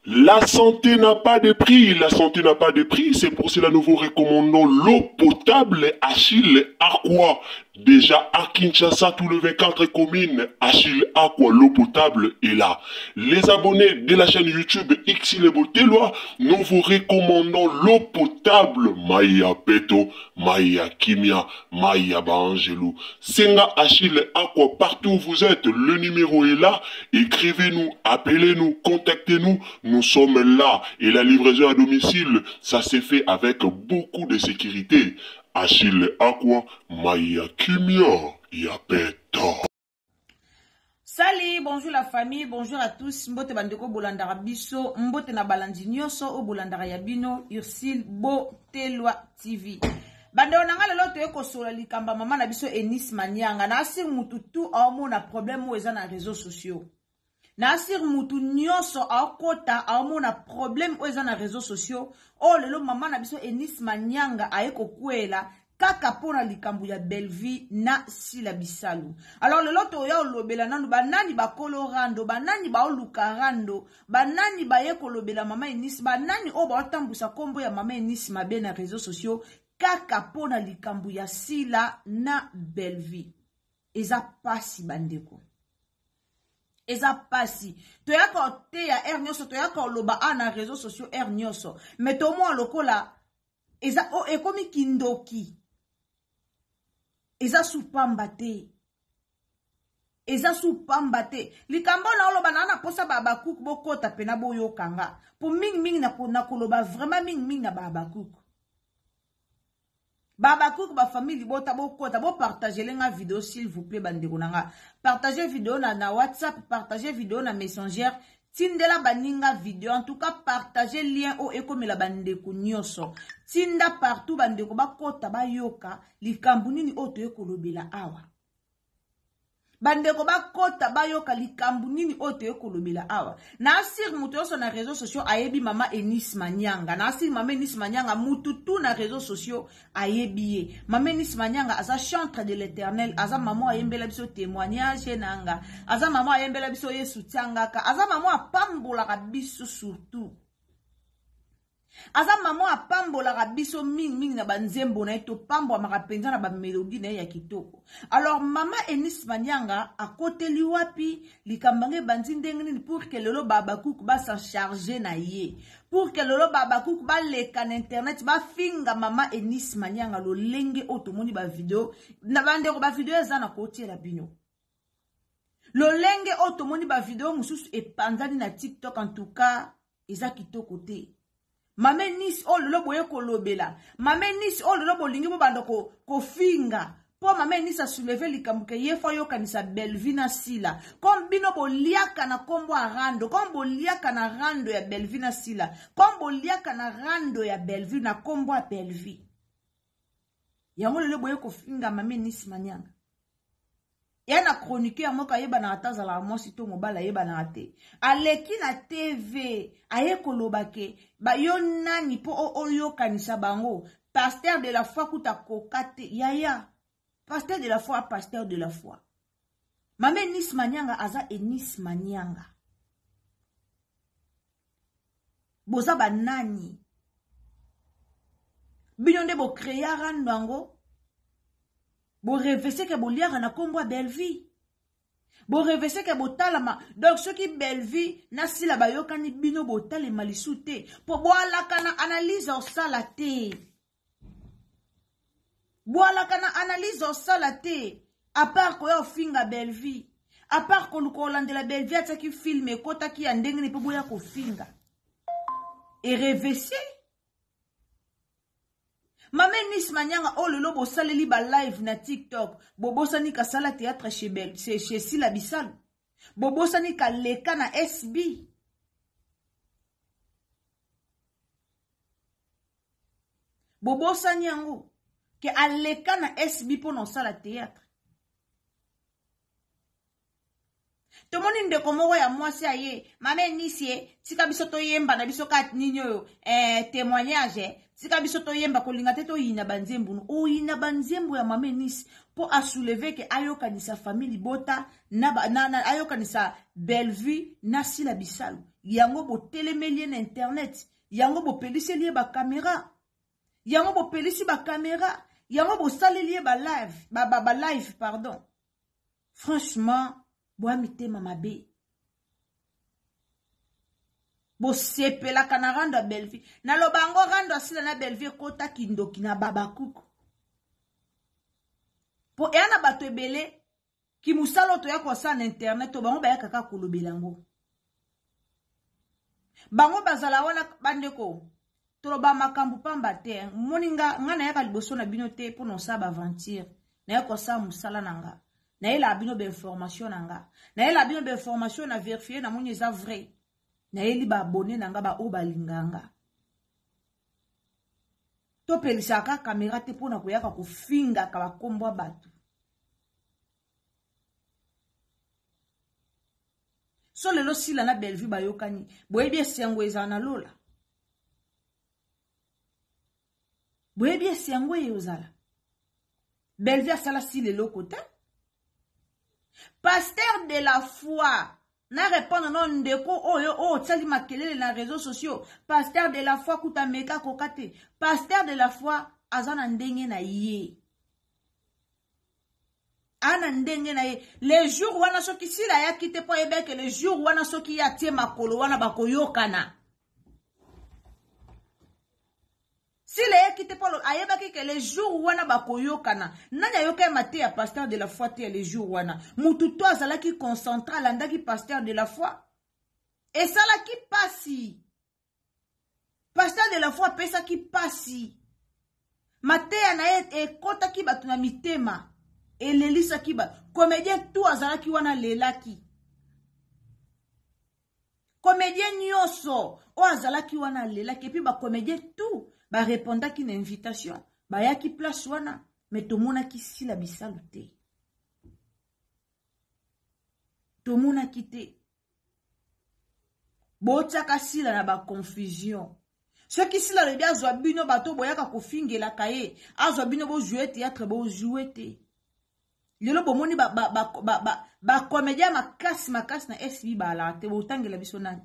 La santé n'a pas de prix, la santé n'a pas de prix, c'est pour cela nous vous recommandons l'eau potable Achille Aqua. Déjà à Kinshasa, tous les 24 communes, Achille Aqua, l'eau potable est là. Les abonnés de la chaîne YouTube Xile Boteloi, nous vous recommandons l'eau potable Maya Peto, Maya Kimia, Maya Baangelou. Senga Achille Aqua, partout où vous êtes, le numéro est là. Écrivez-nous, appelez-nous, contactez-nous. Nous sommes là. Et la livraison à domicile, ça s'est fait avec beaucoup de sécurité. Achille Aqua, Maya Kimia, Yapeto. Salut, bonjour la famille, bonjour à tous. Mbote bandeko bolandaka biso, mbote na balandi nyonso oyo bolandaka ya bino Ursule Botelwa TV. Bandeko na nga lelo toye kosola likambo ya mama na biso Eunice Manianga. Na asir mutu tout aomona problème oyo eza na réseaux sociaux. Na asir mutu nyonso aokota aomona problème oyo eza na réseaux sociaux. Oyo lelo mama na biso Eunice Manianga aye kokwela kaka mpona likambo ya Bellevue na Sila Bisalu. Alors lelo toya olobela nanu banani bakolo rando, banani baoluka rando, banani baye kolobela mama Eunice, banani oyo baotambwisa kombo ya mama Eunice mabe na réseaux sociaux kaka mpona likambo ya Sila na Bellevue. Eza pasi bandeko. Eza pasi. Toyaka oteya heure nyonso, toyaka oloba a na réseaux sociaux heure nyonso. Mais tomona lokola eza o ekomi kindoki. Eza supamba te. Eza supamba te. Likambo na oloba na na posa ba bakuku bokota pena boyokanga. Po mingi mingi na na koloba vraiment mingi mingi na ba bakuku. Ba bakuku ba famille libota bokota bo partager lenga vidéo s'il vous plaît bandeko nanga. Partager vidéo na na WhatsApp, partager vidéo na Messenger. Tindela baninga vidéo, en tout cas partager lien o ekomela bandeko nyonso. Tinda partout bandeko bakota bayoka likambo nini oyo toye kolobela awa. Bandeko bakota bayoka likambo nini oyo toye kolobela awa. Na asir mutu nyonso na réseaux sociaux ayebi mama Eunice Manianga. Na asir mama Eunice Manianga mutu tout na réseaux sociaux ayebi ye. Mama Eunice Manianga aza chantre de l'Éternel, aza mama ayembela biso témoignage nanga, aza mama ayembela biso Yesu tiangaka, aza mama apambolaka biso surtout. Aza mama apambolaka biso mingi mingi na banzembo na ye, topambwamaka mpenza na bamelodie na ye ya kitoko. Alors mama Eunice Manianga akoteli wapi likambo yango ebandi ndenge nini pour que lelo ba bakuku ba s'en charger na ye, pour que lelo ba bakuku baleka na internet bafinga mama Eunice Manianga lolenge oyo tomoni ba video na bandeko ba video eza na kotiela bino. Lolenge oyo tomoni ba video mosusu epanzani na TikTok, en tout cas eza kitoko te. Mama Eunice oyo lelo boye kolobela, mama Eunice oyo lelo bolingi bobanda kofinga po mama Eunice a soulever likambo ke ye fo ayokanisa Bellevue na Sila. Comme bino boliaka na kombo ya rando, comme boliaka na rando ya Bellevue na Sila, comme boliaka na rando ya Bellevue na kombo ya Bellevue. Yango lelo boye kofinga mama Eunice Manianga. Ya na chroniqueur moko ayebanaka ata azalaka mwasi to mobali ayebanaka te. Aleki na TV aye koloba ke ba yo nani po oyokanisa bango. Pasteur de la foi kuta koka te. Yaya, pasteur de la foi, pasteur de la foi. Mama Eunice Manianga aza Eunice Manianga. Boza ba nani? Bino nde bo créer rando yango. Bo rêver ke boliaka na kombo ya Bellevue. Bo rêver ke botalama. Donc soki Bellevue na Sila bayokani bino botalema lisu te. Po boalaka na analyse osala te. Boalaka na analyse osala te. À part koya ofinga Bellevue, à part koluka olandela Bellevue atiaki film ekotaki ya ndenge nini mpo boya kofinga erevese. Mame Nice Manyanga oyo lelo bosaleli ba live na TikTok, bobosani kasala théâtre chez, Bel, chez, chez Sila Bisalu, bobosani kaleka na SB. Bobosani yango ke aleka na SB mpo na osala théâtre. Tomoni ndeko moko ya mwasi aye, mame Nisie, tika biso toyemba na biso kati nini oyo témoignage, tika biso toyemba, kolinga te toyina banzembo no. Oyina banzembo ya mame Nisi mpo asouleve ke ayokanisa famille libota na, na, na, ayokanisa Bellevue na Sila Bisalu. Yango botelemeli ye na internet, yango bopeliseli ye bakamera, yango bopelisi bakamera, yango bosaleli ye ba live, ba, ba, ba live pardon. Franchement, boya mitema mabe. Bosepelaka na rando ya Bellevue. Naloba yango rando asila na Bellevue ekota kindoki na babakuku. Po eya na bato ebele ki mosala oyo toya kosala na internet to bango bayaka kaka kolobela yango. Bango bazala wana bandeko. Toloba makambo pamba te. Moni nga nga nayaka liboso na bino te mpo na osala ba aventure. Nayaka kosala mosala na nga. Nayelaka bino ba information na nga. Nayelaka bino ba information na verifier na moni eza vrai. Nayeli ba abonné na nga ba oyo balinga nga. Topelisaka kamera te mpo na koyaka kofingaka bakombo ya bato. So lelo Sila na Bellevue bayokani, boyebi esengo ezala na lola. Boyebi esengo ezala. Bellevue asala Sila eloko te. Pasteur de la foi na répondre no ndeko oyo oyo otiali makelele na réseaux sociaux. Pasteur de la foi kuta meka koka te. Pasteur de la foi aza na ndenge na ye. Ana ndenge na ye. Le jour wana soki Sila ayaki te mpo ayebaki le jour wana soki ye atie makolo wana bakoyokana. Sila ayaki te mpo ayebaki ke le jour wana bakoyokana. Nani ayokaki mateya pasteur de la foi te ya le jour wana? Mutu to azalaki concentré, alandaki pasteur de la foi. Esalaki pasi. Pasteur de la foi apesaki pasi. Mateya na ye ekotaki bato na mitema, elelisaki ba comédien tout azalaki wana alelaki. Comédien nyonso oyo azalaki wana alelaki, et puis ba comédien tout ba répondaki na invitation, bayaki place wana, mais tomonaki Sila Bisalu te. Tomonaki te. Botiaka Sila na ba confusion. Soki Sila alobi azwa bino bato boyaka kofingelaka ye, azwa bino bojouer théâtre, bojouer te. Lelo bomoni ba, ba, ba, ba, ba, ba comédien makasi makasi na SB balaka te, botangela biso nani?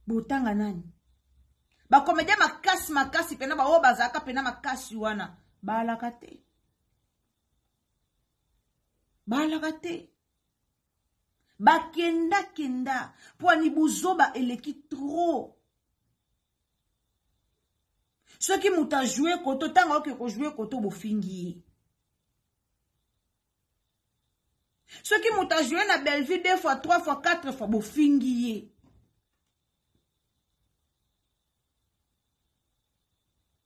Botanga nani? Ba comédien makasi makasi pena ba oyo bazalaka pena makasi wana balaka te. Balaka te. Bakenda kenda po ani buzoba eleki trop. Soki moto a jouer koto, tango oke ko jouer koto bofingi ye. Soki moto a jouer na Bellevue 2 fois, 3 fois, 4 fois bofingi ye.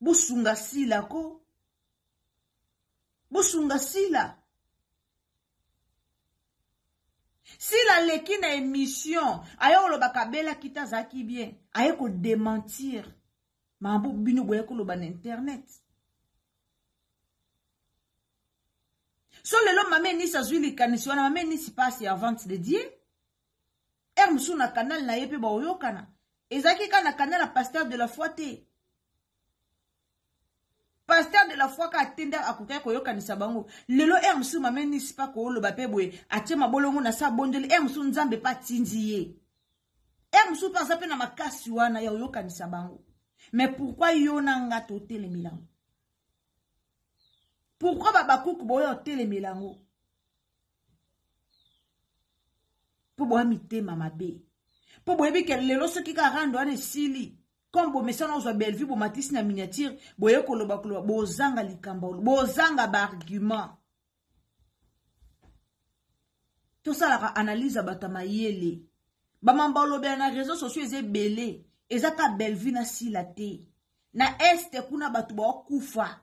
Bosunga Sila ko. Bosunga Sila. Sila aleki na émission, aye kolobaka abelaki te, azalaki bien, aye ko démentir makambo bino boye koloba na internet. So lelo mame Nisi azwi likanisi wana, mame Nisi pas servante de Dieu. Er mosusu na canal na ye mpe baoyokana. Ezalaki kaka na canal ya pasteur de la foi te. Pasteur de la foi ka atenda akokaki koyokanisa bango. Lelo er mosusu mame Nisi pa koloba mpe boye, atie mabolongo na sa bondeli, er mosusu Nzambe pa atindi ye. Er mosusu mpe aza mpe na makasi wana ya koyokanisa bango. Mais pourquoi yo na nga totelemela yango? Pourquoi ba bakuku boyo otelemela yango? Po boya mitema mabe. Po boyebi ke lelo soki ka rando wana esili, comme bomesana ozwa Bellevue bomatisi na miniature, boye koloba koloba, bozanga likambo, bozanga ba argument. Tosalaka analyse ya bato ya mayele. Bamamba olobela na réseaux sociaux eza ebele. Eza ka Bellevue na Sila te. Na est kuna bato baokufa.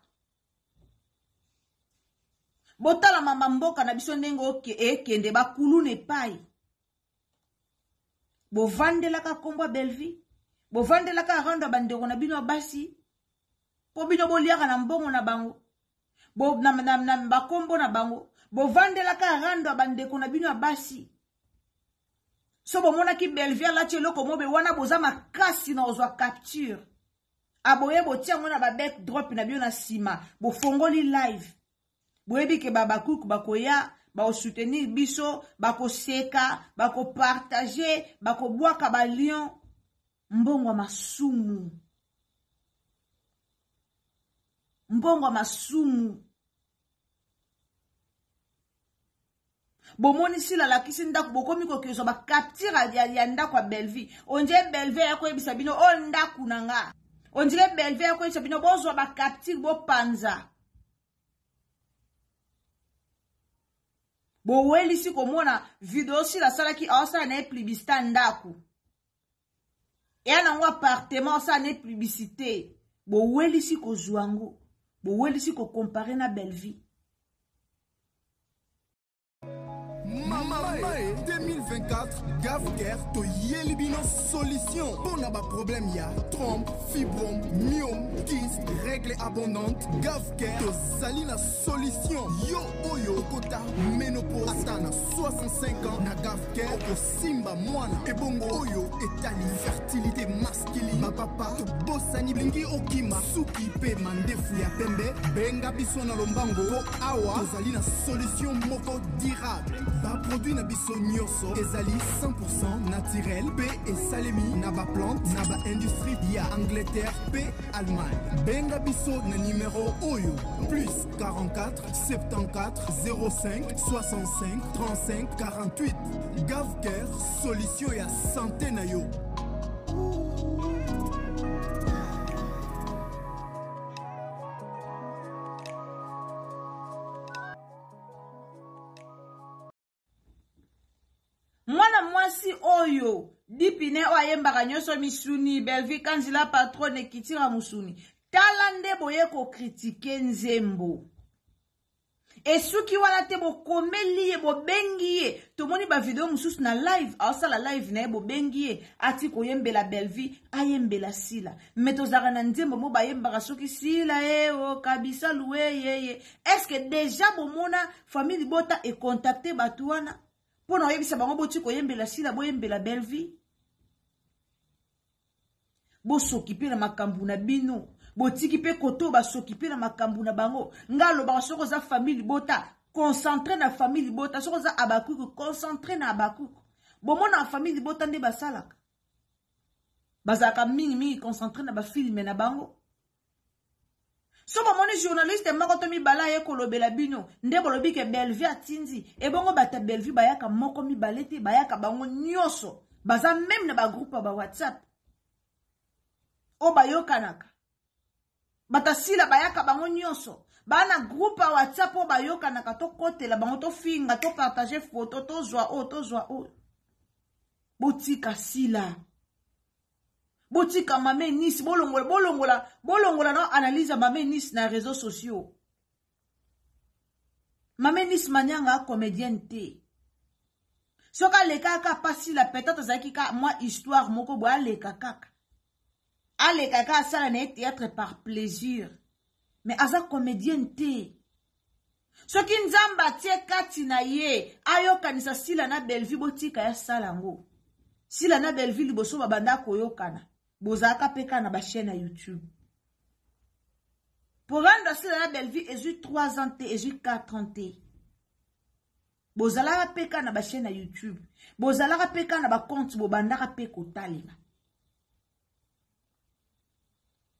Botala mama mboka na biso ndenge ekende bakuluna epai. Bovandelaka kombo ya Bellevue, bovandelaka rando ya bandeko na bino ya basi, mpo bino boliaka na mbongo na bango, bo, na, na, na bakombo na bango, bovandelaka rando ya bandeko na bino ya basi. So bomonaki Bellevue alati eloko mobe wana, boza makasi na ozwa capture. Aboye botia yango na ba backdrop na bino na nsima, bofongoli live. Boyebi ke ba bakuku bakoya, bakosoutenir biso, bakoseka, bakopartage, bakobwaka ba lion. Mbongo ya masumu. Mbongo ya masumu. Bomoni Sila alakisi ndako, bokomi kokezwa ba capture ya ndako ya Bellevue. On dirait Bellevue ya koyebisa bino o ndako na nga. On dirait Bellevue ya koyebisa bino bozwa ba capture bopanza. Bowelisi komona video Sila asalaki, aosala na ye publicité ndako. Eya nango appartement osala na ye publicité. Bowelisi kozwa yango. Bowelisi kocompare na Bellevue. Mama 2024 Gavcare toyeli bino solution mpona baproblème ya trompe, fibrome, myome, kyste, règle abondante. Gavcare tozali na solution. Yo oyo okota ménopause ata na 65 ans, na Gavcare okosimba mwana. Ebongo oyo etali fertilité masculine, bapapa tobosani lingi okima suki mpe mandefu ya pembe, benga biso na lombango po awa tozali na solution moko durable. Baproduit na biso nyonso ezali 100% naturel mpe esalemi na baplante na baindustrie ya Angleterre mpe Allemagne. Benga biso na numero oyo plus 44 74 05 65 35 48. Gavcare, solution ya santé na yo. Mwana mwasi oyo dipine oyo ayembaka nyonso misuni, Bellevue Kanzila patronne kitira musuni. Tala nde boye ko critiquer nzembo. Esuki wana te, bokomeli ye, bobengi ye. Tomoni ba video mosusu na live, aosala live na ye, bobengi ye, ati koyembela Bellevue, ayembela Sila. Mais tozalaka na nzembo mo bayembaka soki Sila e o kabisa luwe ye ye. Est-ce que déjà bomona famille libota e contacter bato wana mpo na oyebisa bango boti koyembela Sila, boyembela Bellevue? Bosokipe na makambo na bino, botiki pe koto basokipe na makambo na bango. Nga alobaka soki oza famille libota, concentré na famille libota. Soki oza abakuku, concentré na abakuku. Bomona famille libota nde basalaka, bazalaka mingi mingi concentré na bafilme na bango. So bomoni journaliste moko to mibale aye kolobela bino, nde bolobi ke Bellevue atindi. Ebongo bato ya Bellevue bayaka moko mibale te, bayaka bango nyonso. Baza même na ba groupe ya ba WhatsApp oyo bayokanaka. Bato ya Sila bayaka bango nyonso. Ba na groupe ya WhatsApp oyo bayokanaka, tokotela bango, tofinga, topartage photo, tozwa oyo, tozwa oyo. Botika Sila. Botika Mame Nice, bolongola, bolongola, bolongola na analyse ya Mame Nice na réseaux sociaux. Mame Nice Manyanga comédienne te. Soki aleka kaka pa Sila, peut-être azalaki ka mwa histoire moko boye, aleka kaka. Aleka kaka asala na ye théâtre par plaisir. Mais aza comédienne te. Soki Nzambe atie kati na ye, ayokanisa Sila na Bellevue, botika ya sala yango. Sila na Bellevue liboso babanda koyokana, bozalaka pe kaka na ba chaîne ya YouTube. Pour rendre Sila na Bellevue ezwi 3 ans te, ezwi 4 ans te. Bozalaka pe kaka na ba chaîne ya YouTube. Bozalaka pe kaka na ba compte, bobandaka pe kotalema.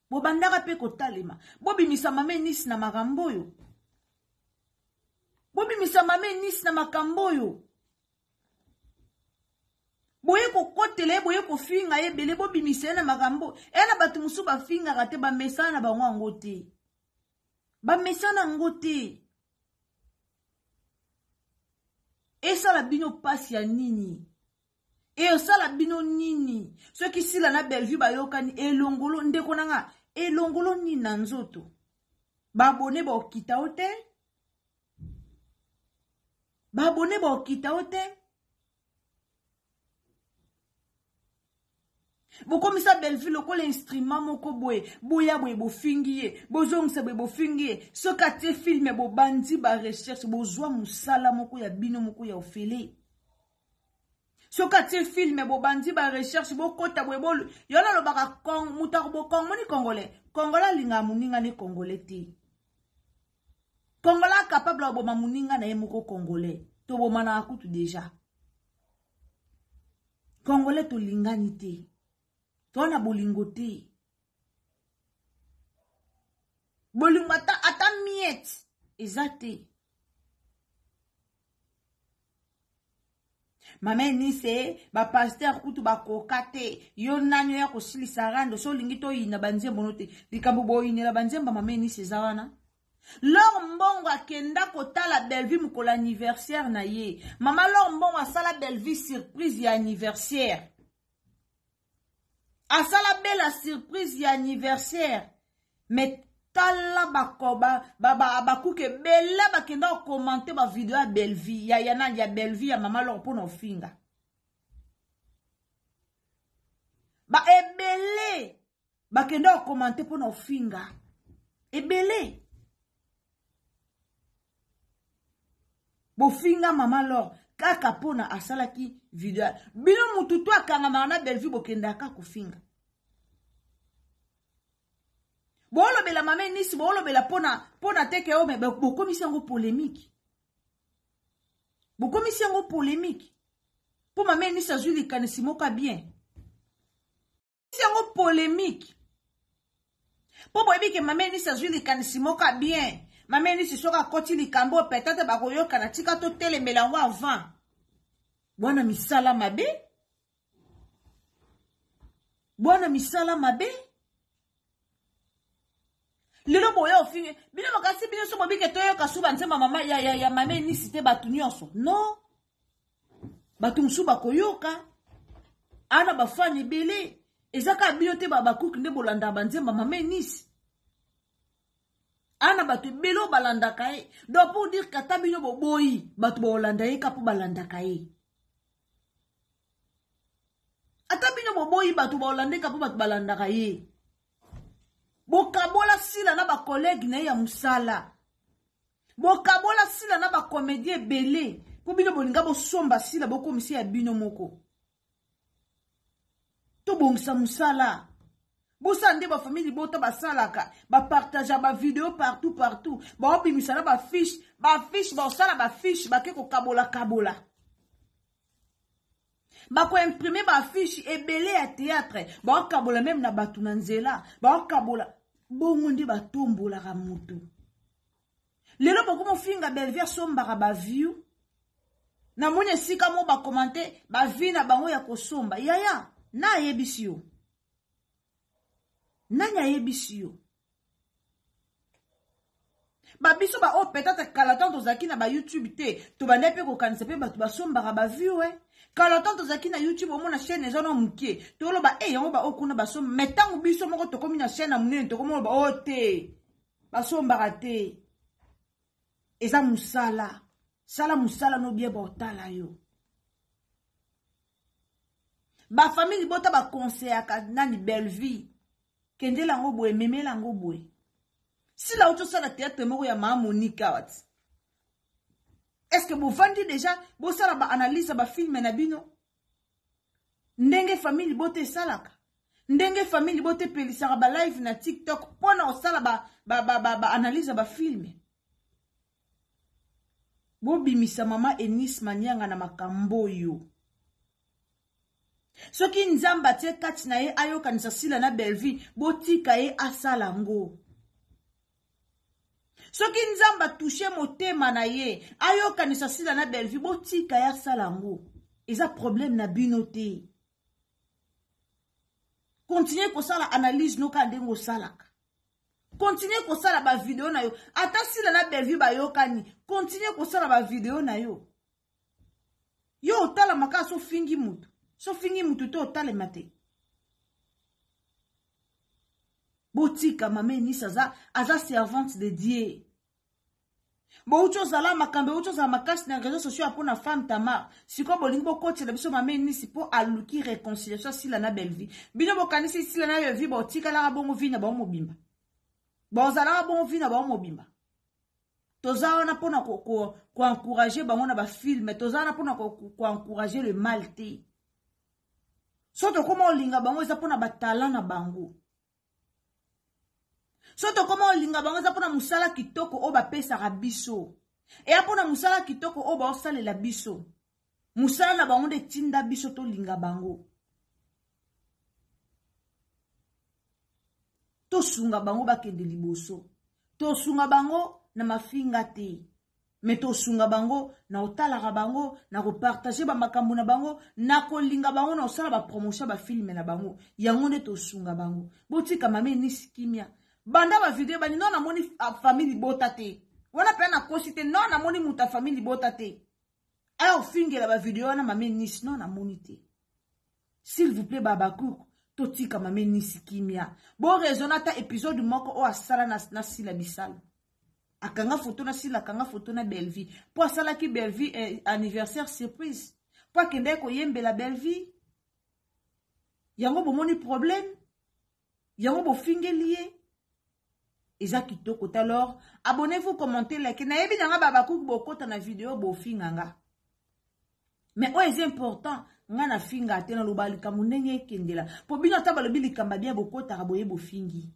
Bobandaka pe kotalema. Bobimisa Mame Nice na makambo oyo. Bobimisa Mame Nice na makambo oyo. Boye kokotela ye, boye kofinga ye ebele, bobimisa ye na makambo. Eya na bato mosusu bafingaka te, bamesana na bango yango te. Bamesana yango te. Esala bino pasi ya nini? Esala bino nini? Soki Sila na Bellevue bayokani elongolo ndeko na nga elongolo nini na nzoto? Ba abonne ba okita yo te? Ba abonne ba okita yo te? Bokomisa Bellevue lokola instrument moko boye, boya boye bofingi ye, bozongisa boye bofingi ye. Soki atie film bobandi ba recherche, bozwa mosala moko ya bino moko ya ofele. Soki atie film bobandi ba recherche, bokota boye bo yo nalobaka Kong, moto akobokong moni congolais, congolais alingaka moninga ne congolais te. Congolais capable ya koboma moninga na ye moko congolais, tobomanaka kutu deja. Congolais tolingani te, toa na bolingo te. Bolingo ata, ata miette eza te. Mama Enise, ba pasteur kutu bakoka te. Yo nani oya kosilisa rando so olingi toyina banzembo no te. Likambo boyinela banzembo mama Enise eza wana. Lor Mbongo akenda kotala Bellevue mokolo anniversaire na ye. Mama Lor Mbongo asala Bellevue surprise ya anniversaire. Asala Bella surprise ya anniversaire. Mais tala bakuke ba, ba, ba, ba, ebele bakenda kokomante ba video ya Bellevue ya, ya nani ya Bellevue ya mama Lor mpona ofinga. Ba ebele bakenda kokomante mpona ofinga ebele bofinga mama Lor kaka mpona asalaki video bino mutu to akangamaka na Bellevue bokendaka kofinga bolobela mama Enisi bolobela mpona mpona teke oyo me bokomisi yango polemique bokomisi yango polemique mpo mama Enisi azwi likanisi moko ya bien yango polemique mpo boyebi ke mama Enisi azwi likanisi moko ya bien. Mama Enisi soki akoti likambo oyo peut-être bakoyokana, tika totelemela yango avant. Bwana misala mabe, bwana misala mabe. Lelo boya ofinge bino makasi bino so bobike toyoka su banzemba mama ya, ya, ya mama Enisi te bato nyonso non bato mosusu bakoyoka ana bafani ebele eza kaka bino te babakuki nde bolandaka banzemba mama Enisi ana bato ebele oyo balandaka ye donc pour dire kata bino boboyi bato bakolanda ye ka mpo balandaka ye ata bino boboyi bato bakolanda ye ka mpo bato balandaka ye bokabola Sila na bakolege na ye ya mosala bokabola Sila na bakomedie ebele mpo bino bolinga bosomba Sila bokomisa ya bino moko tobongisa mosala bosala nde bafamille libota basalaka bapartage bavideo partout partout baobimisa na bafiche bafiche baosala bafiche bake kokabola kabola bakoimprime bafiche ebele ya théâtre baokabola meme na bato na nzela baokabola bongo nde batombolaka motu lelo bokomofinga Bellevue asombaka baview namoni esika mo bakomante bavi na bango ya kosomba yaya na ayebisi yo nani ayebisi yo babiso baoyo peut-être kala ntango tozalaki na bayoutube te tobandaki mpe kokanisa mpe bato basombaka baview e kala ntango tozalaki na youtube omona chaîne eza na moke toloba e yango baoyo kuna basomba mais ntango biso moko tokomi na chaîne ya monene tokomi oloba oyo te basombaka te eza mosala sala mosala nobie baotala yo bafamille libota bakonseyaka nani Bellevue kendela yango boye memela yango boye sila auti osala théâtre moko ya maa Monique awa ti est ce que bovandi déjà bosala baanalyse ya bafilme na bino ndenge famille libota esalaka ndenge famille libota epelisaka balive na tiktok mpona kosala baanalyse ya bafilme bobimisa mama Eunice Manianga na makambo oyo soki nzambe atie kati na ye ayokanisa Sila na Bellevue botika ye asala yango soki nzambe atushe motema na ye ayokanisa Sila na Bellevue botika ye asala yango eza problème na bino te continue kosala analyse noka ndenge osalaka continue kosala bavideo na yo ata Sila na Bellevue bayokani continue kosala bavideo na yo. Yo otalama kaka sofingi mutu. Sofingi mutu te otalema te. Botika mama Eunice aza, aza servante de Dieu. Bouti ozala makambo euti ozala makasi na réseau sociaux ya mpo na femme Tamar. Sikoyo bolingi bokotela biso mama Eunice mpo aluki réconciliation Sila na Bellevue. Bino bokanisi Sila na Bellevue botikalaka bongo vie na bango mobimba. Bozalaka bongo vie na bango mobimba. Toza wana mpona koencourage bango na bafilme, toza wana mpona koencourage le mal te. So tokoma olinga bango eza mpona batalent na bango. So tokoma olinga bango eza mpona mosala kitoko oyo bapesaka biso. Eya mpona mosala kitoko oyo baosalela biso. Mosala na bango nde etinda biso tolinga bango. Tosunga bango bakende liboso. Tosunga bango na mafinga te. Mais tosunga bango na kotalaka bango, na kopartage ba makambo na bango, na kolinga bango, na kosala ba promotion ba filme na bango. Yango nde tosunga bango. Botika mama Eunice kimia. Banda ba video bani non namoni famille libota te. Wana pe nakosi te, non namoni mutu ya famille libota te. Aya ofingela ba video wana mama Eunice, non namoni te. S'il vous plaît Babakouk, totika mama Eunice kimia. Bo raisonner ata épisode moko oyo asala na, na Sila Bisalu. Akanga photo na Sila, akanga photo na Bellevue. Po asalaki Bellevue eh, anniversaire surprise. Po akendaki koyembela Bellevue. Yango bomoni problème. Yango bofingeli ye. Eza kitoko te. Alors, abonnez-vous, commentez, like. Nayebi nanga Babakouk bokota na video bofinga nga. Mais oyo eza important, nga na finga te, naloba likambo ndenge ekendela. Po bino ata balobi likambo bien bokotaka boye bofingi.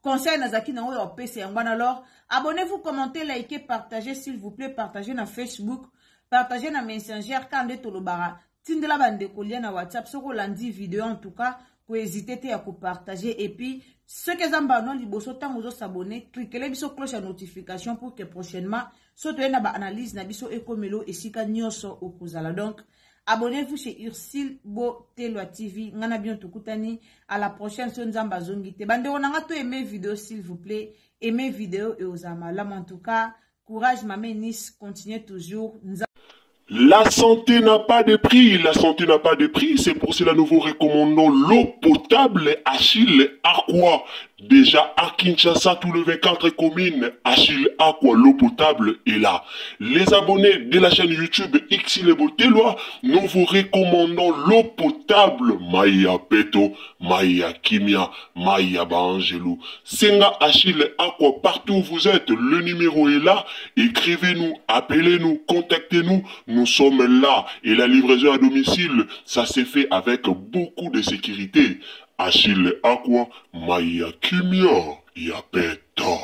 Conseil nazalaki nango ya opesa yango wana. Alors, abonnez-vous, commentez, likez, partagez s'il vous plaît, partagez na Facebook, partagez na Messenger, ka nde tolobaka. Tindela bandeko lien na WhatsApp soki olandi video, en tout cas ko hésiter te ya ko partager. Et puis soki eza mbano liboso ntango ozo s'abonner, cliquez biso cloche ya notification pour que prochainement so toye na ba analyse na biso ekomelo esika nyonso okozala. Donc abonnez-vous chez Ursule Botelwa TV. Nga na bino tokutani à la prochaine so Nzambe azongi te. Bandeko na nga to aimer vidéo s'il vous plaît, aimer vidéo et ozala malamu. En tout cas, courage mama Eunice, continuez toujours. La santé n'a pas de prix, la santé n'a pas de prix, c'est pour cela nous vous recommandons l'eau potable Achille Aqua. Déjà à Kinshasa, tout le 24 communes, Achille Aqua, l'eau potable est là. Les abonnés de la chaîne YouTube Ursule Botelwa, nous vous recommandons l'eau potable Maya Peto, Maya Kimia, Maya Bangelou. Senga Achille Aqua, partout où vous êtes, le numéro est là. Écrivez-nous, appelez-nous, contactez-nous, nous sommes là. Et la livraison à domicile, ça s'est fait avec beaucoup de sécurité. Achille Aqua, Maya Kimia, Yapeto.